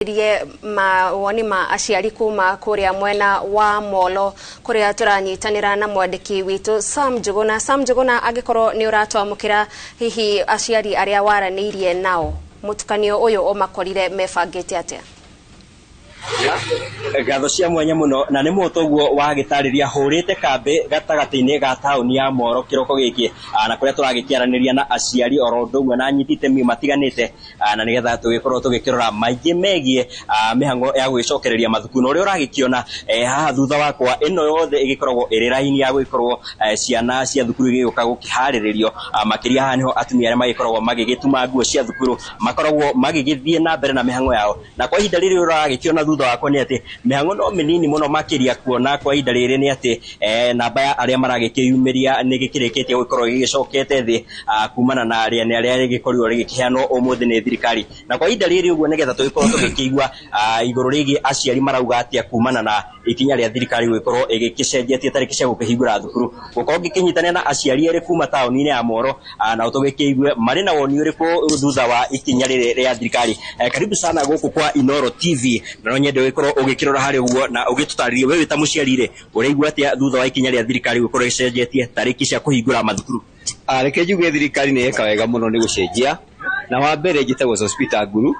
Tũgĩthikĩrĩirie mawoni ma aciari kuma kũrĩa mwena wa Molo, kũrĩa tũranyitanĩra na mwandĩki witũ Sam Njuguna. Sam Njuguna, angĩkorwo nĩ ũratwamũkĩra, hihi aciari arĩa waranĩirie nao mũtukanio ũyũ ũmakorire mebangĩte atĩa? Ngatho cia mwanya mũno, na nĩ mũto ũguo wagĩtarĩria hũrĩte kambĩ gatagatĩ-inĩ ga taũni ya Moro kĩroko gĩkĩ, na kũrĩa tũragĩkĩaranĩria na aciari oro ũndũ ũmwe na anyiti itemi matiganĩte, na nĩgetha tũgĩkorwo tũgĩkĩrora maingĩ megiĩ mĩhang'o ya gũgĩcokereria mathukuru. Na ũrĩa ũragĩkĩona haha thutha wakwa, ĩno yothe ĩgĩkoragwo ĩrĩ raini ya gũgĩkorwo ciana cia thukuru igĩgĩũka gũkĩharĩrĩrio. Makĩria haha nĩho atumia arĩa magĩkoragwo magĩgĩtuma nguo cia thukuru makoragwo magĩgĩthiĩ na mbere na mĩhang'o yao. Na kwa ihinda rĩrĩ ũragĩkĩona thutha wakwa nĩ atĩ mĩhang'o no mĩnini mũno makĩria, kuona kwa ihinda rĩrĩ nĩ atĩ namba ya arĩa maragĩkĩyumĩria nĩ gĩkĩrĩkĩtie gũkorwo gĩgĩcokete thĩ, kumana na rĩane rĩrĩa rĩgĩkorirwo rĩgĩkĩheanwo ũmũthĩ nĩ thirikari. Na kwa ihinda rĩrĩ ũguo, nĩgetha tũgĩkorwo tũgĩkĩigua igũrũ rĩgiĩ aciari marauga atĩa kumana na ikinya rĩa thirikari gũgĩkorwo ĩgĩkĩcenjetie tarĩki cia gũkĩhingũra thukuru, gũkorwo ngĩkĩnyitanĩra na aciari erĩ kuma taũni-inĩ ya Moro, nao tũgĩkĩigue marĩ na woni ũrĩkũ thutha wa ikinya rĩrĩ rĩa thirikari. Karibu sana gũkũ kwa Inoro TV, na no nyende ũgĩkorwo ũgĩkĩrora harĩa ũguo na ũgĩtũtarĩrie we wĩ ta mũciari rĩ, ũraigua atĩa thutha wa ikinya rĩa thirikari gũkorwo ĩcenjetie tarĩki cia kũhingũra mathukuru? Reke njuge thirikari nĩ yeka wega mũno nĩ gũcenjia. Na wa mbere, njĩtagwo Sospeter Nguru,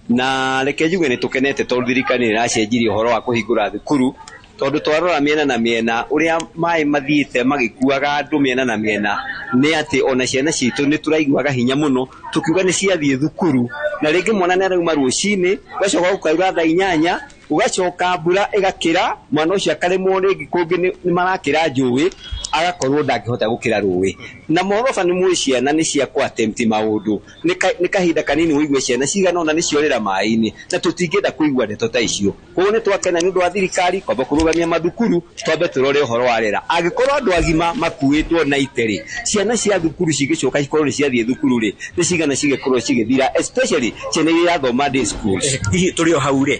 na reke njuge nĩ tũkenete tondũ thirikari nĩ ĩracenjirie ũhoro wa kũhingũra thukuru, tondũ twarora mĩena na mĩena ũrĩa maĩ mathiĩte magĩkuaga andũ mĩena na mĩena, nĩ atĩ ona ciana citũ nĩ tũraiguaga hinya mũno tũkiuga nĩ ciathiĩ thukuru, na rĩngĩ mwana nĩ arauma rũcinĩ, ũgacoka gũkaura thaa 8, ũgacoka mbura ĩgakĩra, mwana ũcio akaremwo. Rĩngĩ kũngĩ nĩ marakĩra njũĩ, agakorwo ndangĩhota gũkĩra rũĩ. Na moroba nĩ mũĩ ciana nĩ cia kũ attempt maũndũ, nĩ kahinda kanini ũigue ciana cigana ũna nĩ ciorĩra maĩ-inĩ, na tũtingĩenda kũigua ndeto ta icio. Koguo nĩ twakena nĩ ũndũ wa thirikari kwamba kũrũgamia mathukuru, twambe tũrore ũhoro wa rĩera. Angĩkorwo andũ agima makuĩtwo na ite-rĩ, ciana cia thukuru cigĩcoka cikorwo nĩ ciathiĩ thukuru rĩ, nĩ cigana cigĩkorwo cigĩthira, especially ciana iria irathoma day schools? Hihi tũrĩ o hau rĩ,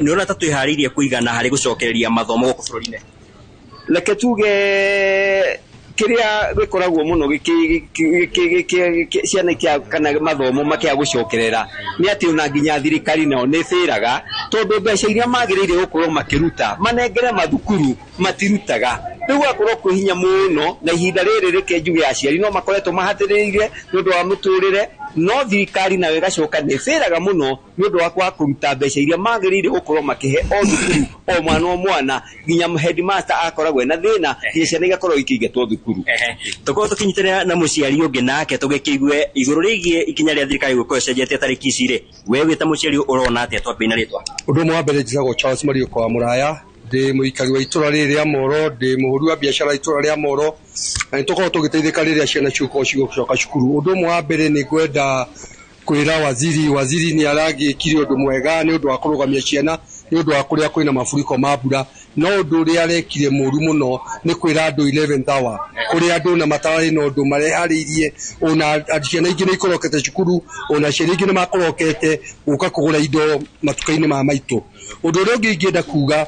nĩ ũrona ta twĩharĩirie kũigana harĩ gũcokereria mathomo gũkũ bũrũri-inĩ? Reke tuge kĩrĩa gĩkoragwo mũno ciana ikia kana mathomo makĩaga gũcokerera nĩ atĩ ona nginya thirikari nao nĩ ĩbĩraga, tondũ mbeca iria magĩrĩire gũkorwo makĩruta manengere mathukuru matirutaga. Rĩu gũgakorwo kwĩ hinya mũno. Na ihinda rĩrĩ, reke njuge aciari no makoretwo mahatĩrĩire nĩ ũndũ wa mũtũrĩre, no thirikari nayo ĩgacoka nĩ ĩbĩraga mũno nĩ ũndũ wa kwaga kũruta mbeca iria magĩrĩire gũkorwo makĩhe o thukuru, o mwana o mwana, nginya headmaster akoragwo ena thĩna, nginya ciana igakorwo ikĩingatwo thukuru. Tũkorwo tũkĩnyitanĩra na mũciari ũngĩ nake tũgĩkĩigue igũrũ rĩgiĩ ikinya rĩa thirikari gũkorwo ĩcenjetie tarĩki ici rĩ, we wĩ ta mũciari ũrona atĩa? Twambie na rĩtwa. Ũndũ ũmwe wa mbere, njĩtagwo Charles Mariũko wa Mũraya, ndĩ mũikari wa itũra rĩrĩ rĩa Moro, ndĩ mũhũri wa biacara itũra rĩa Moro, na nĩ tũkoragwo tũgĩteithĩka rĩrĩa ciana cigũkorwo cigũcoka cukuru. Ũndũ ũmwe wa mbere, nĩ ngwenda kwĩra waziri nĩ aragĩkire ũndũ mwega nĩ ũndũ wa kũrũgamia ciana nĩ ũndũ wa kũrĩa kwĩna mafuriko ma mbura, no ũndũ ũrĩa arekire mũru mũno nĩ kwĩra andũ 11th hour, kũrĩa andũ na matararĩ na ũndũ mareharĩirie. Ona ciana ingĩ nĩ ikorokete cukuru, ona ciana ingĩ nĩ makorokete gũka kũgũra indo matuka-inĩ ma maitũ. Ũndũ ũrĩa ũngĩ ingĩenda kuga,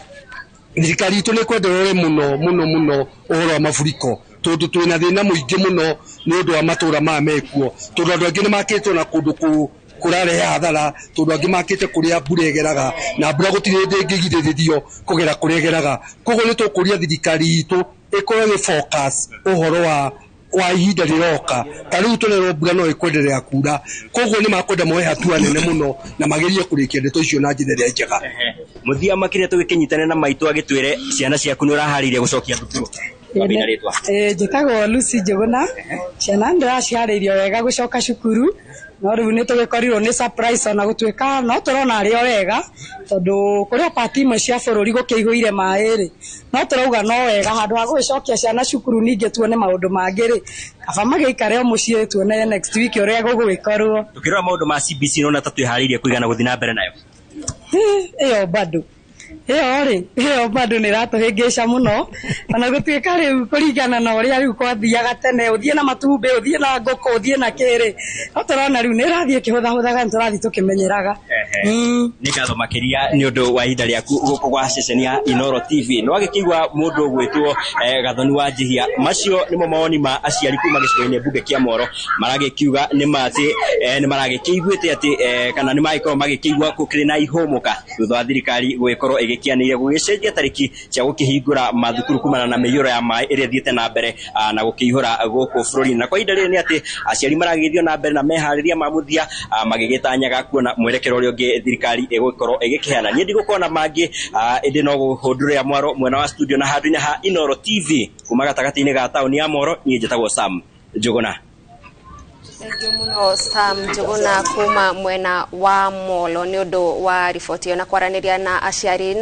thirikari itũ nĩ kwenda ĩrore mũno mũno mũno ũhoro wa mafuriko, tondũ twĩna thĩna mũingĩ mũno nĩ ũndũ wa matũra maya mekuo, tondũ andũ aingĩ nĩ makĩtwo na kũndũ kũrarehe hathara, tondũ angĩ makĩte kũrĩa mbura ĩgeraga, na mbura gũtirĩ hĩndĩ ĩngĩgirĩrĩrio kũgera kũrĩa ĩgeraga. Koguo nĩ tũkũria thirikari itũ ĩkorwo ĩgĩ focus ũhoro wa ihinda rĩroka. Ta rĩu tũrerwo mbura no ĩkwenderea kura, koguo nĩ makwenda moe hatua nene mũno na magerie kũrĩkia ndeto icio na njĩra ĩrĩa njega. Mũthia makĩria, tũgĩkĩnyitane na maitũ agĩtwĩre ciana ciaku nĩ ũraharĩirie gũcokia thukuru. Twambie na rĩtwa. Njĩtagwo Lucy Njũgũna. Ciana ndĩraciharĩirie wega gũcoka cukuru, no rĩu nĩ tũgĩkorirwo nĩ surprise, ona gũtuĩka no tũrona arĩ o wega, tondũ kũrĩa part imwe cia bũrũri gũkĩihũire maĩ rĩ, no tũrauga no wega handũ ha gũgĩcokia ciana cukuru ningĩ tuone maũndũ mangĩ rĩ, kaba magĩikare o mũciĩ, tuone next week ũrĩa gũgũgĩkorwo. Tũkĩrora maũndũ ma CBC, nona ta twĩharĩirie kũigana gũthiĩ na mbere nayo? Ĩyo bado. Ĩyo rĩ, ĩyo bado nĩ ĩratũhĩngĩca mũno, ona gũtuĩka rĩu kũringana na ũrĩa rĩu kwathiaga tene, ũthiĩ na matumbĩ, ũthiĩ na ngũkũ, ũthiĩ na kĩrĩ, no tũrona rĩu nĩ ĩrathiĩ ĩkĩhũthahũthaga, nĩ tũrathiĩ tũkĩmenyeraga. Nĩ ngatho makĩria nĩ ũndũ wa ihinda rĩaku gũkũ gwa ceceni ya Inoro TV. Nĩ wagĩkĩigua mũndũ ũgwĩtwo Gathoni wa Njihia. Macio nĩmo mawoni ma aciari kuma gĩcigo-inĩ mbunge kĩa Moro, maragĩkiuga nĩ ma atĩ nĩ maragĩkĩiguĩte atĩ kana nĩ magĩkorwo magĩkĩigua gũkĩrĩ na ihũmũka thutha wa thirikari gũgĩkorwo ĩgĩkĩanĩire gũgĩcenjia tarĩki cia gũkĩhingũra mathukuru kumana na mĩiyũro ya maĩ ĩrĩa ĩthiĩte na mbere na gũkĩihũra gũkũ bũrũri-inĩ. Na kwa ihinda rĩrĩ nĩ atĩ aciari maragĩthiĩ na mbere na meharĩria ma mũthia, magĩgĩtanyaga kuona mwerekero ũrĩa ũngĩ thirikari ĩgũkorwo ĩgĩkĩheana. Niĩ ndigũkorwo na mangĩ, ĩndĩ no gũhũndũrĩra mwaro mwena wa studio na handũ-inĩ ha Inoro TV kuma gatagatĩ-inĩ ga taũni ya Moro. Niĩ njĩtagwo Sam Njũgũna. Thengiũ mũno Sam Njũgũna kuma mwena wa Molo nĩ ũndũ wa riboti ĩyo na kwaranĩria na aciari na